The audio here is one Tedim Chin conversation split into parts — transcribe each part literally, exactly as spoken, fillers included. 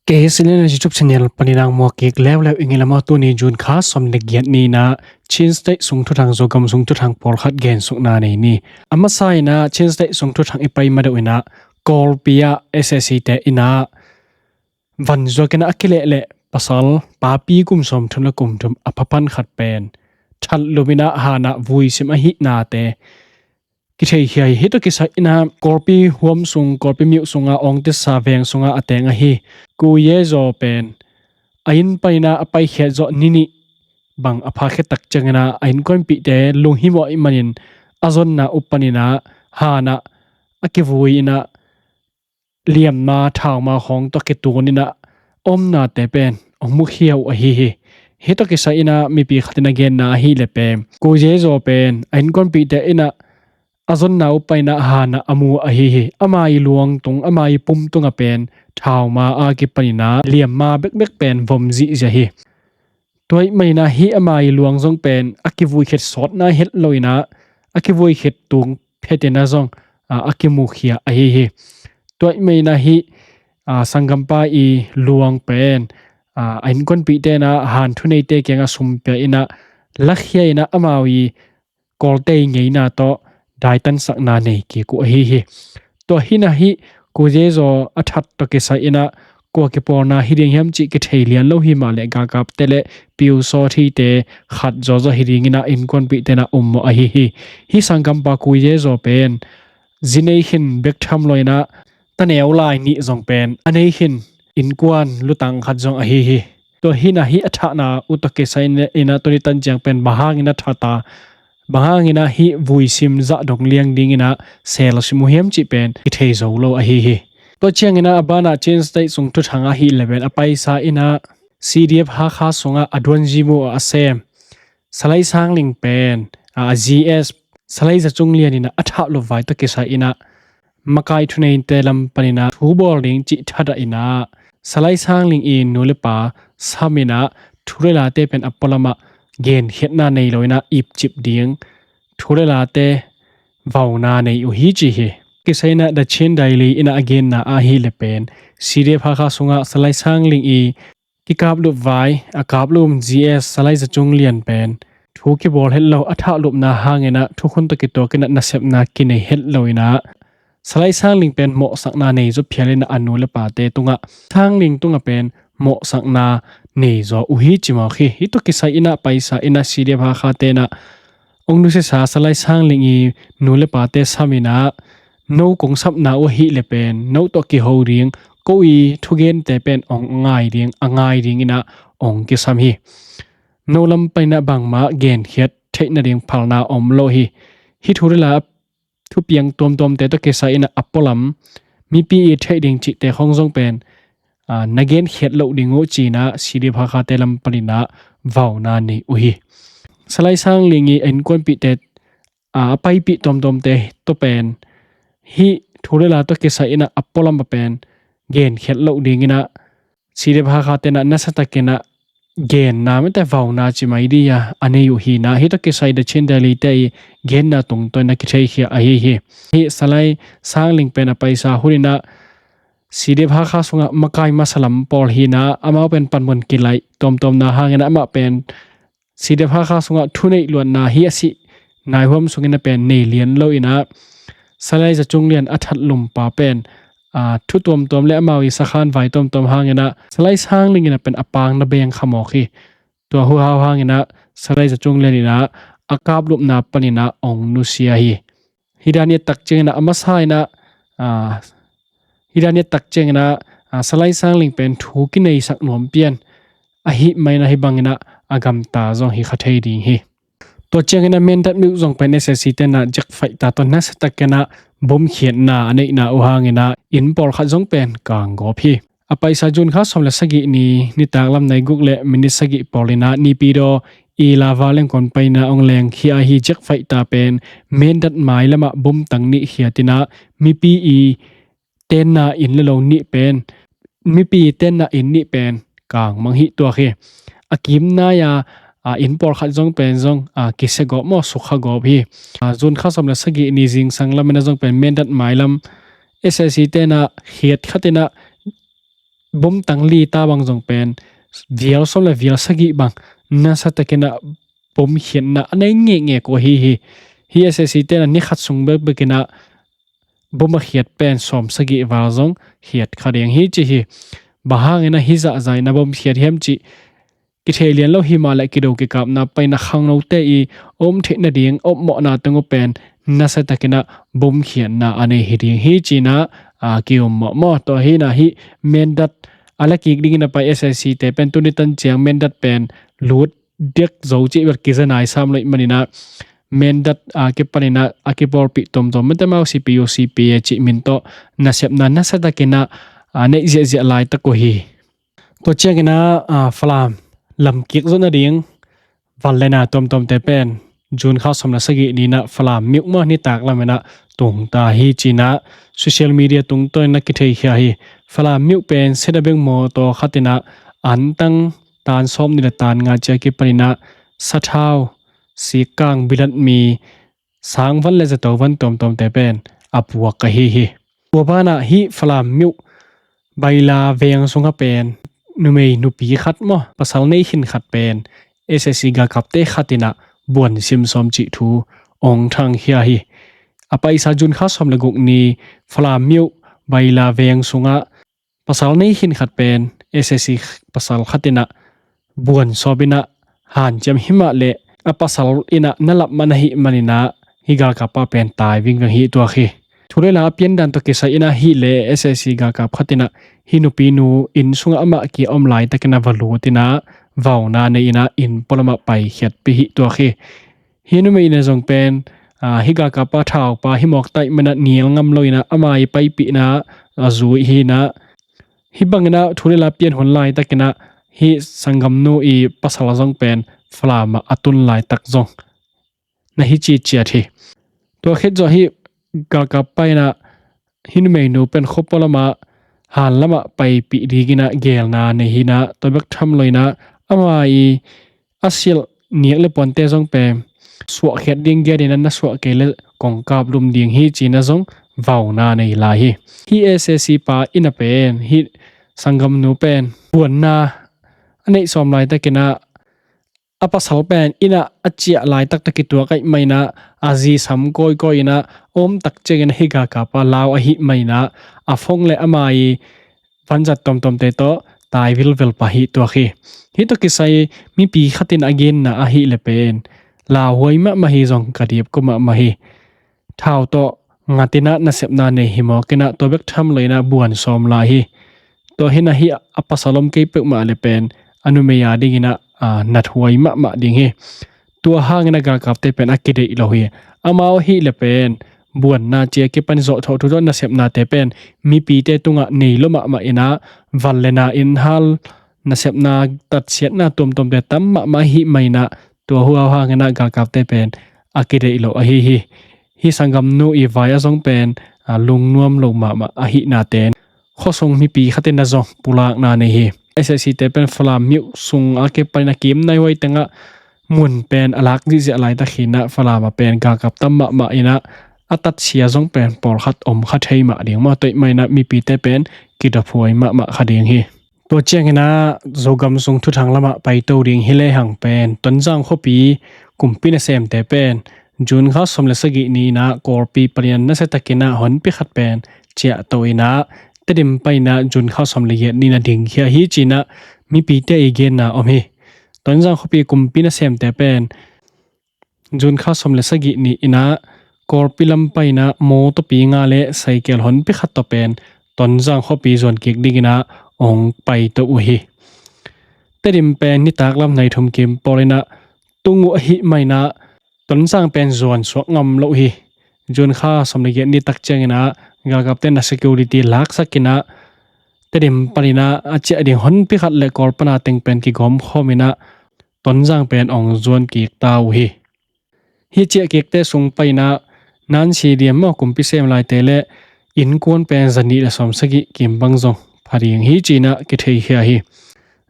Kei Silian YouTube channel panin ang muak kik leuleu ing ei. Lamah tuni June kha sawm le giat ni-in ah Chin State sung thuthang, Zogam sung thuthang pawlkhat gensukna nei ni. A masa in ah Chin State sung thuthang i pai ma deuh in ah Kawlpi ah S A C te in ah van zuak in ah a kilehleh pasal papi kum sawmthum le kum thum a pha pan khat pen thatlum in ah han ah vui sim ahih nate kitheikhia hi. Hih tawh kisai in ah Kawlpi huam sung, Kawlpi myuh sungah Awngtisa veng sungah a teng ahi Kuye Zaw pen a inn panin ah a paikhiat zawh ni nih bang a pha khit tak ciangin ah a innkuanpihte lunghimawh ahih manin a zonna uh panin ah han ah a kivui in ah liamma, thauma khawng tawh kituak in ah a omnate pen hong mukhia uh ahi hi. Hih tawh kisai in ah mipi khat in a genna ahih leh pen Kuye Zaw pen a innkuanpihte in ah a zonna uh panin ah han ah a mu ahi hi. Ama ii luang tung, ama ii pum tungah pen thauma a kipan in ah liamma bekbek pen vom zihziah hi. Tua ahih manin ah hih ama ii luang zong pen a kivui khit sawt nai het lo in ah a kivui khit tung phet in ah zong a, a kimukhia ahi hi. Tua ahih manin ah hih a, sanggampa ii luang pen a, a innkuanpihte in ah han thuneite kiangah sum pia in ah lakhia in ah amau ii Kawlte ii ngeina tawh daitansakna nei kik uh ahi hi. Tua hi in ah hih Kuye Zaw a that tawh kisai in ah kua kipawlna hi ding hiam cih kithei lian lo hi mah leh galkapte le Pyu Saw Htee te khat zawzaw hi ding in ah innkuanpihte in ah ummawh ahi hi. Hih sanggampa Kuye Zaw pen zi nei khin bek tham lo in ah taneu lai nih zong pen a nei khin innkuan lutang khat zong ahi hi. Tua hi in ah hih a thahna uh tawh kisai in ah tuni tan ciang pen bang hangin a that a, bang hangin ah hih vui sim zah dong liang dingin ah sel sim uh hiam cih pen kithei zo lo ahi hi. Tua ciangin ah a banah Chin State sung thuthang ahih leh pen a paisa in ah C D F Hakha sungah a duanzi mu a sem Salai Sang Ling pen a, a G S Salai Za Cung Lian in ah a thahlup vai tawh kisai in ah makai thuneite lam panin ah thu bawl ding cih thadah in ah Salai Sang Ling ii nu le pa sam in ah thu le late pen a pualam ah genkhiatna nei lo in ah ipcip ding, thu le late vauna nei uh hi ci hi. Kisai in ah The Chin Daily in ah a genna ahih leh pen C D F Hakha sungah Salai Sang Ling ii kikaplup vai, a kaplum G S Salai Za Cung Lian pen thu kibawl het lo, a thahlupna hangin ah thukhun tawh kituak in ah nasepna kinei het lo in ah Salai Sang Ling pen mawhsakna nei zaw phial in ah a nu le pate tungah, Sang Ling tungah pen mawhsakna nei zaw uh hi ci mawk hi. Hih tawh kisai in ah paisa in ah C D F Hakha te in ah hong nusiasa Salai Sang Ling ii nu le pate sam in ah no kong sapna uh ahih leh pen no tawh kiho ding, ko ii thugente pen hong ngai ding, a ngai dingin ah hong kisam hi. No lam panin ah bangmah genkhiat theih nading phalna om lo hi. Hih thu le la thupiang tuamtuamte tawh kisai in ah a pualam mipi ii theih ding cihte khawng zong pen a, na genkhiat loh ding uh ci-in ah C D F Hakha te lam panin ah vauna nei uh hi. Salai Sang Ling ii a innkuanpihte a, a paipih tuamtuamte tawh pen hih thu le la tawh kisai in ah a pualam a pen genkhiat loh dingin ah C D F Hakha te in ah nasa takin ah genna mite vauna ci mai ding a, a nei uh hi in ah hih tawh kisai The Chin Daily te ii genna tungtawn in ah kitheikhia ahi hi. Hih Salai Sang Ling pen a paisa hun in ah C D F Hakha sungah makai masa lam pawl hi in ah amau pen panmun kilaih tuamtuamna hangin ah amah pen C D F Hakha sungah thuneih luatna hi a sih nai huam sungin ah pen nei lian lo in ah Salai Za Cung Lian a thatlum pa pen a, thu tuamtuam le amau ii sakhan vai tuamtuam hangin ah Salai Sang Ling in ah pen a pang na beng kha mawk hi. Tua huhau hangin ah Salai Za Cung Lian in ah a kaplupna panin ah hong nusia hi. Hih dan i et tak ciangin ah a masa in ah a, hih dan i et tak ciangin ah a, Salai Sang Ling pen thu kineisak nuam pian ahih manin ah hih bangin ah a gamta zong hi kha thei ding hi. Tua ciangin ah Mindat myuh zong pen S A C te in ah jet fighter tawh nasa takin ah bomkhiatna a neihna uh hangin ah inn pawlkhat zong pen kanggawp hi. A paisa June kha sawm le sagih ni, nitak lam nai guk le minit sagih pawl in ah Naypyidaw ii lava lengkuan panin ah hong lengkhia ahi jet fighter pen Mindat mailam ah bomtang nih khiat in ah mipi ii tenna inn le lo nih pen, mipi ii tenna inn nih pen kangmang hi tuak hi. A kim nai-a a, inn pawlkhat zong pen zong a, kisia gawp maw, sukha gawp hi. A, June kha sawm le sagih ni zingsang lam in ah zong pen Mindat mailam S A C te in ah khiat khat in ah bom tang li ta bang zong pen vial sawm le vial sagih bang nasa takin ah bom khiatna a nei ngekngek uh ahi hi. Hi S A C te in ah ni khat sung bekbekin ah bom a khiat pen sawm sagih val zong khiat kha ding hi ci hi. Bang hangin ah hih zahzah in ah bom khiat hiam cih kithei lian lo hi mah leh kido kikapna paina khangnote i om theih nading om mawhna teng uh pen nasa takin ah bom khiatna a nei hi ding hi ci-in ah, a, ki-um mawhmawh. Tua hi-in ah hih Mindat a la kik dingin a pai S A C te pen tuni tan ciang Mindat pen lut diak zo cih bel kiza nai sam lo ahih manin ah Mindat a kipanin ah a kipawlpih tuamtuam mate mau C P U, C P A cih min tawh nasepna nasa takin ah, a, neih ziahziah laitak uh hi. Tua ciangin ah, a, Falam lam kik zawh nading van le na tuamtuamte pen June kha sawm le sagih ni-in ah Falam myuh mah nitak lamin ah tungta hi ci-in ah social media tungtawnin ah kitheikhia hi. Falam myuh pen Sena Beng mawtaw khatin ah antang tan sawmnih le tan nga ci-a kipanin ah sathau, sikkang, bilat mi, sangvan le zato van tuamtuamte pen a puak ahi hi. Tua banah hih Falam myuh Baila veng sungah pen numei nupi khat maw, pasal nei khin khat pen S A C galkapte khatin ah buan sim sawm cih thu hong thangkhia hi. A paisa June kha sawm le guk ni Falam myuh Baila veng sungah pasal nei khin khat pen S A C pasal khatin ah buan sawpin ah hanciam hi mah leh a pasal in ah na lap man ahih manin ah hih galkappa pen tai vingveng hi tuak hi. Thu le la a piandan tawh kisai in ah hih leh S A C galkap khatin ah hih nupinu inn sungah amah kia om laitakin ah va lutin ah vauna nei-in ah inn pualam ah paikhiatpih hi tuak hi. Hih numei in ah zong pen, a, hih galkappa thaupa hi mawk ta ahih manin ah nial ngam loin ah ama i paipihna a zui hi-in ah hih bangin ah thu le la pian hun laitakin ah hih sanggamnu i pasal zong pen Falam ah a tun laitak zong na hi citciat hi. Tua khit zawh hih galkappa in ah hih numeinu pen khua pualam ah han lamah paipih dingin ah geelna nei hi-in ah tua bek tham loin ah ama i a silh niak le puante zong pen suahkhiat ding genin ah na suah kei leh kongkap lum ding hi ci-in ah zong vauna nei lai hi. Hih S A C pa in ah pen hih sanggamnu pen buanna a neih sawm laitakin ah a pasal pen inn ah a ciah laitak tawh kituak ahih manin ah a zi sam kawikawi-in ah a om tak ciangin ah hih galkappa lau ahih manin ah a phone le ama i vanzat tuamtuamte tawh tai vilvel pah hi tuak hi. Hih tawh kisai mipi khatin a genna ahih leh pen lauhuai mahmah hi, zong ka dipkua mahmah hi. Thau tawh ngatin ah nasepna nei hi mawkin ah tua bek tham loin ah buan sawm lai hi. Tua hi-in ah hih a pasal om kei peuhmah leh pen a numei a dingin ah, a, nathuai mahmah ding hi. Tua hangin ah galkapte pen a kideih lo hi. Amau ahih leh pen buanna ci-a kipan zawhthawh thu tawh nasepnate pen mipite tungah nei lua mahmah in ah van le na, inn hal, nasepna, tatsiatna tuamtuamte tam mahmah ahih manin ah tua huau hangin ah galkapte pen a kideih lo ahi hi. Hih sanggamnu i vai ah zong pen, a, lungnuam lo mahmah ahihna ten khuasung mipi khatin ah zong pulakna nei hi. S A C te pen Falam myuh sung a kipanin a kim naihuai tengah mun pen a lak zihziah laitak hi-in ah Falam ah pen galkap tam mahmah in ah a tatsia zong pen pawlkhat om kha thei mah ding maw, tua ahih manin ah mipite pen kidophuai mahmah kha ding hi. Tua ciangin ah Zogam sung thuthang lamah paito ding hi lehang pen Tonzang khuapi kumpi nasemte pen June kha sawm le sagih ni-in ah Kawlpi panin ah nasa takin ah honpi khat pen ciahto-in ah Tedim panin ah June kha sawm le giat ni-in ah dingkhia hi ci-in ah mipite i genna om hi. Tonzang khuapi kumpi nasemte pen June kha sawm le sagih ni-in ah Kawlpi lam panin ah mawtawpi nga le saikel honpi khat tawh pen Tonzang khuapi zuan kik dingin ah hong paito uh hi. Tedim pen nitak lam nai thum kim pawlin ah tung uh ahih manin ah Tonzang pen zuan suak ngam lo uh hi. June kha sawm le giat ni tak ciangin ah galkapte in ah security laksakin ah Tedim panin ah a ciah ding honpi khat le Kawl pan a teng pen kigawm khawmin ah Tonzang pen hong zuan kik ta uh hi. Hih ciah kikte sung panin ah Nansi Diam maw, kumpi sem laite le innkuan pen zanih le sawmsagih kim bang zong pha ding hi ci-in ah kitheikhia hi.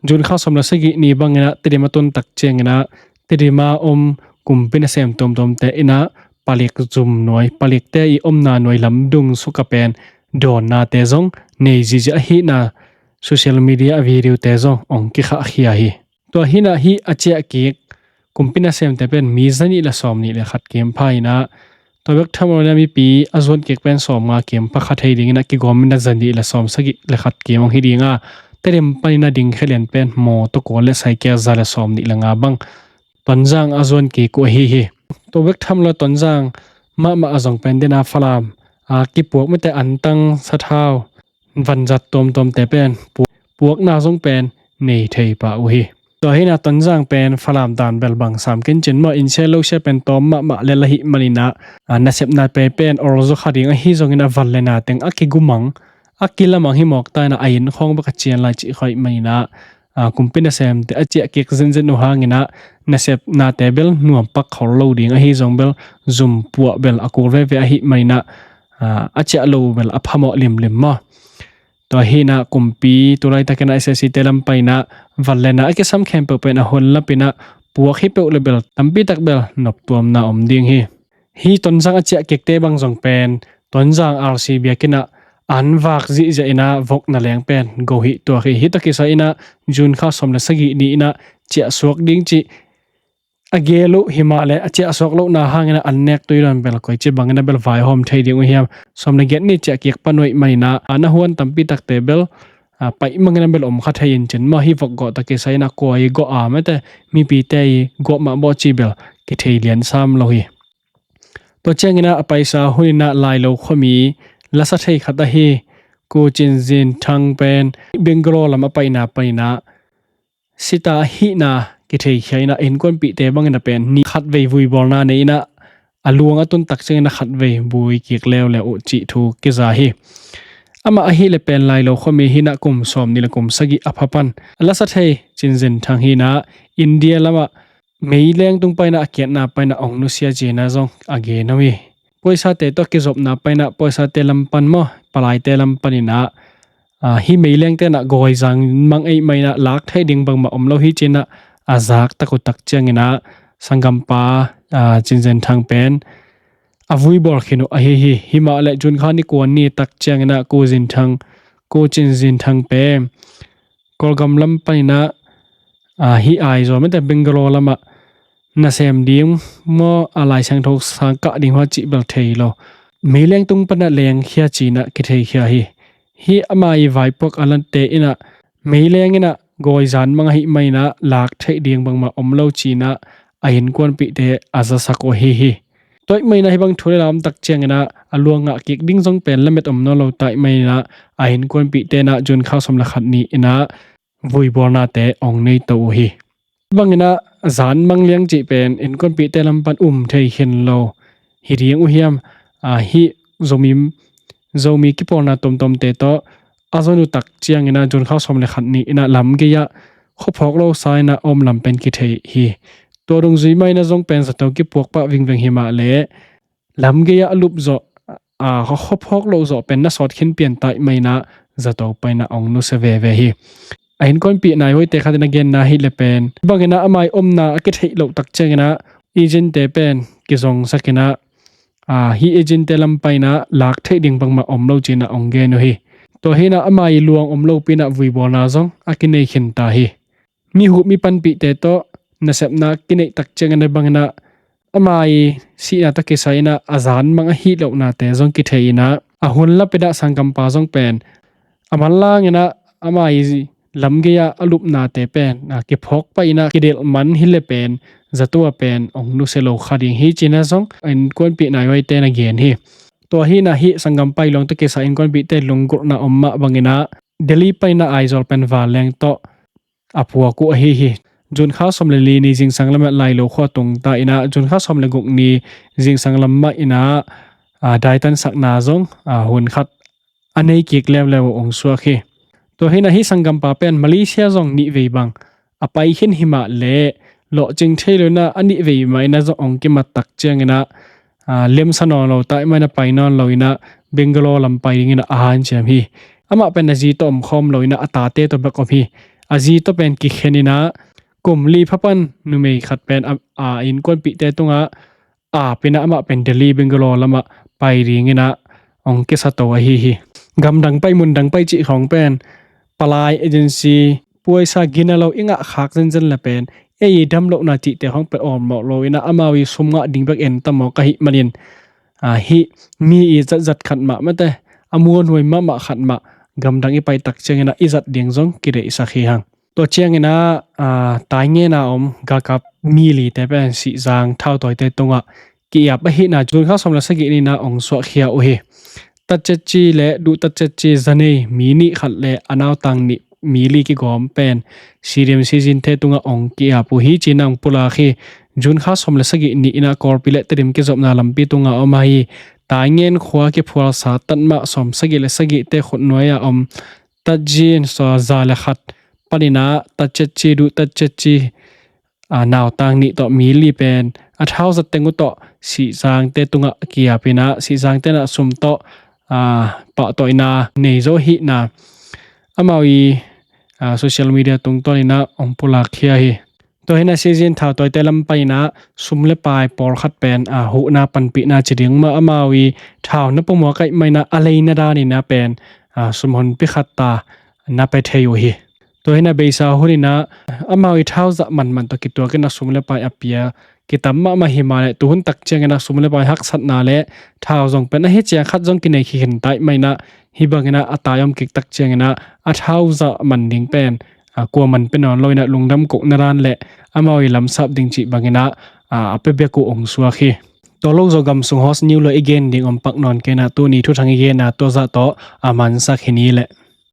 June kha sawm le sagih ni bangin ah Tedim a tun tak ciangin ah Tedim a om kumpi nasem tuamtuamte in ah palik zum nuai, palikte i omna nuai lamdung sukah pen dawnnate zong nei ziahziah ahihna social media a video te zong ong kikhahkhia hi. Tua hinah hih a ciah kik kumpi nasemte pen mi zanih le sawmnih le khat kim pha inah, tua bek tham lo inah mipi a zuan kik pen sawmnga kim pha kha thei dinginah kigawm inah zanih le sawmsagih le khat kim ong hi dinga, Tedim paninah dingkhia lian pen mawtaw kua le saikel za le sawmnih le nga bang Tonzang a zuan kik uh ahi hi. Tua bek tham lo Tonzang mahmah a zong pen dena Falam a kipuak mite antang sathau vanzat tuamtuamte pen pu-, puakna zong pen nei thei pah uh hi. Tua hinah Tonzang pen Falam dan bel bang sam kincin maw, insia losia pen tawm mahmah le lahih maninah, a, nasepna pe pen olzaw kha ding ahi zongin a van le na teng a kigumang a kilamang hi mawk ta inah a inn khawng bek a cian lai cih khawih maninah, a, kumpi nasemte a ciah kik zenzen uh hanginah nasepnate bel nuam pak khol lo ding ahi zong bel zum puah bel a kul veve ahi maninah, a, a ciah lo bel a phamawh limlim maw. Tua hinah kumpi tulaitakinah S S C te lam painah van le na a kisam khempeuh pen a hun lapinah puak hi peuh le bel tampitak bel noptuamna om ding hi. Hih Tonzang a ciah kikte bang zong pen Tonzang R C biakinnah an vak zihziah inah vokna leng pen go hih tuak hi. Hih tawh kisai inah June kha sawm le sagih ni inah ciah suak ding cih a gel uh himah le a ciah suak lohna hanginah an nek tui dawn bel koici bangin a bel vaihawm thei ding uh hiam? Sawm le giat ni ciah kik pan uh ahih maninah a na huan tampi takte bel, a, paih mangin a bel om kha thei in cin maw, hih vok gawh tawh kisai inah kua i gawh a mete mipite i gawh mah bawh ci bel kithei lian sam lo hi. Tua cianginah a paisa huninah Lailo khuami lasa thei khat ahi Ku Cin Zin Thang pen Bangalore lam a paina paninah sita ahihna kitheikhia inah innkuanpihte bangin a pen ni khatvei vuibawlna nei inah a luang a tun tak ciangin a khatvei vui kik leuleu uh cih thu kiza hi. Amah ahih le pen Lailo khuami hinah kum sawm ni le kum sagih a pha pan a lasa thei Cin Zin Thang hinah India lamah meileng tung paina a kiatna paina ong nusia cina zong a gen om hi. Poisate tawh kizopna paina poisate lam pan maw, palaite lam paninah, a, hih meilengte inah gawizan mang ahih maninah lak theih ding bangmah om lo hi cinah a zak tak uh tak cianginah sanggampa, a, Cin Zin Thang pen a vuibawl khin uh ahi hi. Himah le June kha ni kuan ni tak cianginah Ku Zin Thang, Ku Cin Zin Thang pen Kawlgam lam paninah, a, hih Aizawl mete Bangalore lamah nasem ding maw, a, Lai Siangtho sang kah ding hua cih bel thei lo. Meileng tung panah lengkhia cinah kitheikhia hi. Hih ama i vaipuak a late inah meileng inah gawizan mang ahih maninah lak theih ding bangmah om lo cinah a innkuanpihte a zasak uh ahi hi. Tua ahih maninah hih bang thu le lam tak cianginah a luang ngah kik ding zong pen lamet om nawn lo ta ahih maninah a innkuanpihte inah June kha sawm le khat ni inah vuibawlnate ong nei to uh hi. Banginah zan mang liang cih pen innkuanpihte lam pan um thei khin lo hi ding uh hiam? A, hih Zomi, Zomi kipawlna tuamtuamte tawh a zon uh tak cianginah June kha sawm le khat ni inah lam gei-ah khuaphawk lo sa inah om lam pen kithei hi. Tua dungzui mah inah zong pen zato kipuak pah vingveng himah le lam gei-ah a lup zawh, a, khuaphawk loh zawh pen na sawt khin pian ta ahih maninah zato paina ong nusia veve hi. A innkuanpih naihuaite khatin a genna ahih le pen banginah ama i omna a kitheih loh tak cianginah agent-te pen kizongsak inah, a, hih agent-te lam painah lak theih ding bangmah om lo cinah ong gen uh hi. Tua hinah ama i luang om lopi inah vuibawlna zong a kinei khin ta hi. Mihup mipanpihte tawh nasepna kineih tak cianginah banginah ama i sihna tawh kisai inah a zan mang ahih lohnate zong kithei inah a hun lap inah sanggampa zong pen a manlang inah ama i lam gei-ah a lupnate pen, a, kiphawk pah inah kidelh man hi le pen zato a pen ong nusia lo kha ding hi cinah zong innkuanpih naihuaite na gen hi. Tua hinah hih sanggampa i luang tawh kisai innkuanpihte lunggulhna om mah banginah Delhi paina Aizawl pen vanleng tawh a puak uh ahi hi. June kha sawm le li ni zingsang lamah Lailo khua tung ta inah June kha sawm le guk ni zingsang lam mah inah, a, daitansakna zong, a, hun khat a nei kik leuleu uh ong suak hi. Tua hinah hih sanggampa pen Malaysia zong nihvei bang a pai khin himah le lawhcing thei lo inah a nihvei mah inah zong ong kimat tak cianginah, a, lemsa nawn lo ta ahih maninah pai nawn lo inah Bangalore lam pai dingin a hanciam hi. Amah pen a zi tawh omkhawm lo inah a tate tawh bek om hi. A zi tawh pen kikhen inah kum li pha pan numei khat pen a, a innkuanpihte tungah ap inah amah pen Delhi Bangalore lamah pai dinginah ong kisa to ahi hi. Gamdang pai mundang pai cih khawng pen palai agency puaisa gina lo i ngah khak zenzen le pen ei i dam lohna cihte hong pet awlmawh lo inah amau i sum ngah ding bek en ta mawk ahih manin, ah, hih mi i zatzat khat mah mate, a muanhuai mahmah khat mah gamdang i paitak cianginah i zat ding zong kideihsak hi hang. Tua cianginah, ah, taingena om galkap mi lite pen Sihzang thautawite tungah ki-iap ahihna June kha sawm le sagih ninah ong suahkhia uh hi. Tatcetci le Duh Tatcetci zanei mi nih khat le a nautang nih mi li kigawm pen Sidim Sizinte tungah ong ki-iap uh hi cinah ong pulak hi. June kha sawm le sagih ni inah Kawlpi le Tedim kizopna lampi tungah om ahi. Taingen khua kiphualsa tatmah sawm sagih le sagihte khutnuai-a om Tatjin sa za le khat paninah Tatcetci Duh Tatcetci, ah, nautang nih tawh mi li pen a thauzat teng uh tawh Sihzangte tungah ki-iap inah Sihzangte nah sum tawh, ah, pahtawina nei zo hihna amau i, ah, social media tungtawninah ong pulak khia hi. Tua hinah Sizin thautawite lam paninah sum le pai pawlkhat pen, ah, huhna panpihna ci ding mah amau i thau na pumua kaih mah inah a leina daninah pen, ah, sum honpi khat ta na pe thei uh hi. Tua hinah beisa huninah amau i thauzah manman tawh kituakinah sum le pai a pia kitam mahmah hi mah le tuhun tak cianginah sum le pai haksatna le thau zong pen ahi ciang khat zong kinei khikhin taih mah inah hih banginah a tai om kik tak cianginah a thauzah man ding pen, ah, kua man pe nawn lo inah lungdam kohna dan le amau i lamsap ding cih banginah, ah, a pe bek uh ong suak hi. Tua lo zaw gam sung host niu lo i gen ding om pak nawn kei inah tuni thuthang i genna tua zah tawh a mansak hi ni leh.